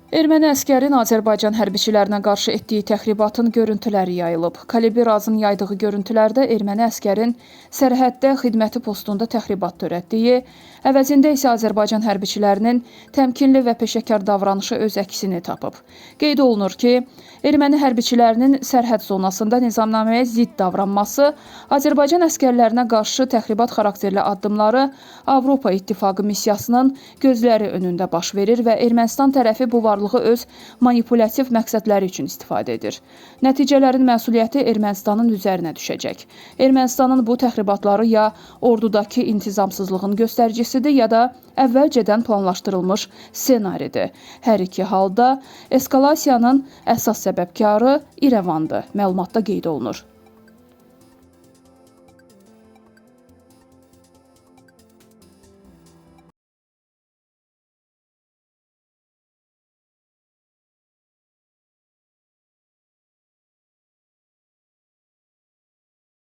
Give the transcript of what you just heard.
Erməni əskərin Azərbaycan hərbiçilərinə qarşı etdiyi təxribatın görüntüləri yayılıb. Kalibirazın yaydığı görüntülərdə erməni əskərin sərhəddə xidməti postunda təxribat törətdiyi, əvəzində isə Azərbaycan hərbiçilərinin təmkinli və peşəkar davranışı öz əksini tapıb. Qeyd olunur ki, erməni hərbiçilərinin sərhəd zonasında nizamnaməyə zidd davranması, Azərbaycan əskərlərinə qarşı təxribat xarakterli addımları Avropa İttifaqı missiyasının gözləri önündə baş verir və Ermənistan tərəfi bu varlığı öz manipulyattiv məqsədləri üçün istifadə edir. Nəticələrin məsuliyyəti Ermənistanın üzərinə düşəcək. Ermənistanın bu təxribatları ya ordudakı intizamsızlığın göstəricisidir, ya da əvvəlcədən planlaşdırılmış ssenaridir. Hər iki halda eskalasiyanın əsas səbəbkarı İrəvandır, məlumatda qeyd olunur.